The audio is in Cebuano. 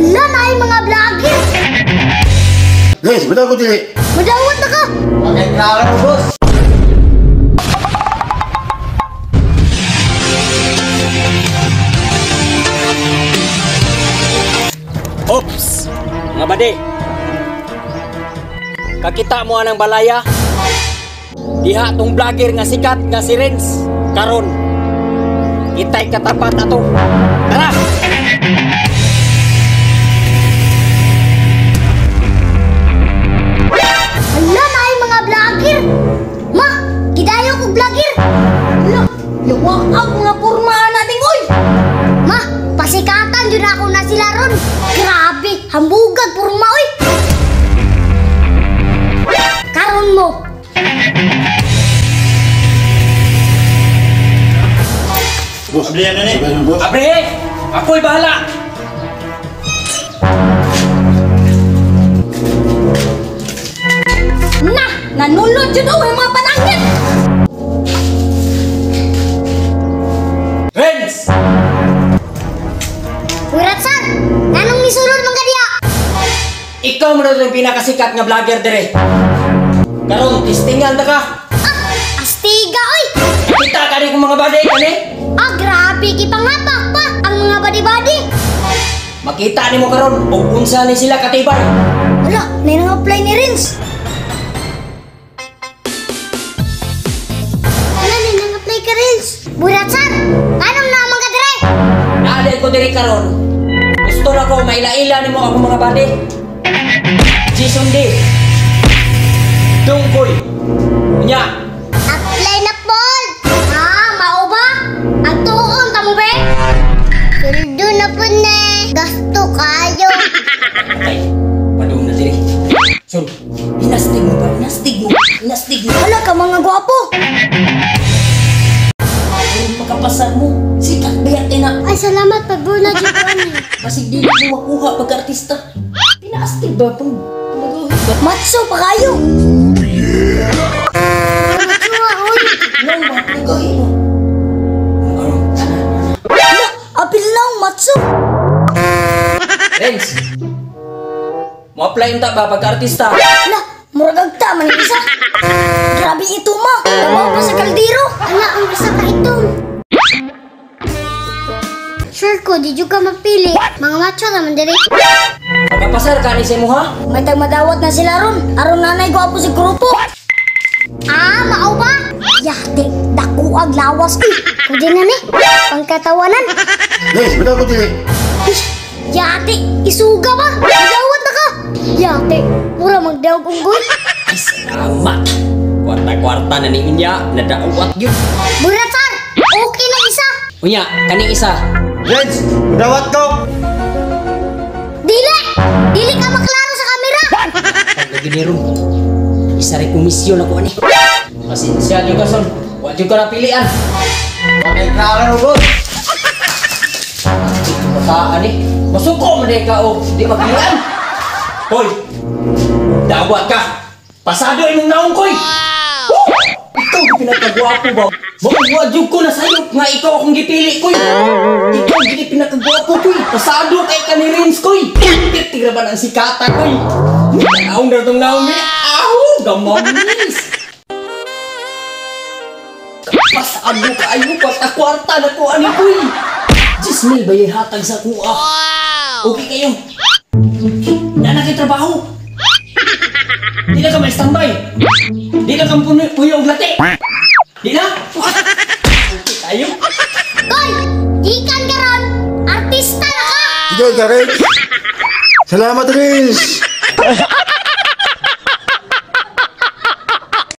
Hala na ay mga vlogger. Guys, bitaw ko dili. Madawat na ka. Okay, klaro, boss. Ops! Mga bade. Kakita mo anang balaya. Diha tong vlogger nga sikat nga si Renz. Karon kita'y katapat ato. Tara! Hala na ay mga vlogger. Ma, gidayo ko vlogger. Hala, lawak ang mga pormahan natin, oy. Ma, pasikatan jud ako na sila ron. Grabe, hambugag porma, oy. Karon mo. Boss, Ablihan na ni. Boss. Abre! Ako'y bahala! Na, nanulod jud oh ang mga panangit. Renz! Urat sir, nganong misulod man ka diha? Ikaw mo na yung pinakasikat nga vlogger dire. Karon tistingan ta ka. Ah, astiga oy. Kita ka ni kung mga bade kani. Ah, grabe gipangapak pa ang mga badi-badi. Makita nimo karon og unsa ni sila katibay. Hala, nay nang apply ni Renz. Hala, nay nang apply ka Renz. Burat sir, anong naman ka dire? Naali ko diri karon. Gusto na ko maila-ila nimo akong mga bade. Jason D. Dungkoy. Unya. Apply na pod. Ah, mao ba? Ang tuon ta mo be? Sweldo na pod ne. Gasto kayo. Ay, padung na diri. So, inastig mo ba? Inastig mo. Inastig mo. Hala ka mga gwapo. Ay, makapasar mo. Sikat ba yan na? Ay, salamat pagbulag jud ko ani. Basig di mo makuha pagka-artista. Pinaastig ba pang nagahi ba? Matso pa kayo. Matso oy. No, ba? Nagahi ba? Ano? Hala, apil na ang matso. Renz! Mo-apply unta ba pagka-artista? Hala, murag agta man isa. Grabe ito ma. Tamaw pa sa kaldero. Hala, ang isa ka itong. Sure ko, di jud ka mapili. Mga macho naman diri. Pagkapasar ka ni sa imo ha? May tagmadawat na sila ron. Aron nanay gwapo sa grupo. Ah, mao ba? Yate, dako ang lawas. Uy, pwede na ni. Pangkatawanan. Guys, bitaw ko dili. Ish, yate, isuga ba? Madawat na ka. Yate, mura magdawag unggoy. Ay, salamat. Kwarta-kwarta na ni Unya, nadaawat yun. Buratar, okay na isa. Unya, kaning isa. Renz, dawat ko. Dili! Dili ka maklaro sa kamera! Pag ron, isa rin komisyon ako ani. Pasensya nyo ka, son. Wa jud ka napilian. Okay, klaro, boss. Bataan eh. Masuko man ka o di mapilian. Hoy! Dawat ka! Pasado imong naong koy! Wow! Ikaw di pinakagwapo ba? Mauwa jud ko na sayop nga ikaw akong gipili koy. Ikaw gid pinakagwapo koy. Pasado kay ka ni Renz koy. Tira ba ng sikata koy? Naong na tong naong ni. Aw, gamamis. Pasado kaayo kwarta na ko ani koy. 10,000 ba yung hatag sa kuha? Wow! Okay kayo. Nana kay trabaho. Di na ka may standby. Di na ka puyo og lati. Di na? Okay kayo. Koy! Gikan ka ron! Artista na ka! Ikaw ka, Renz. Salamat, Renz.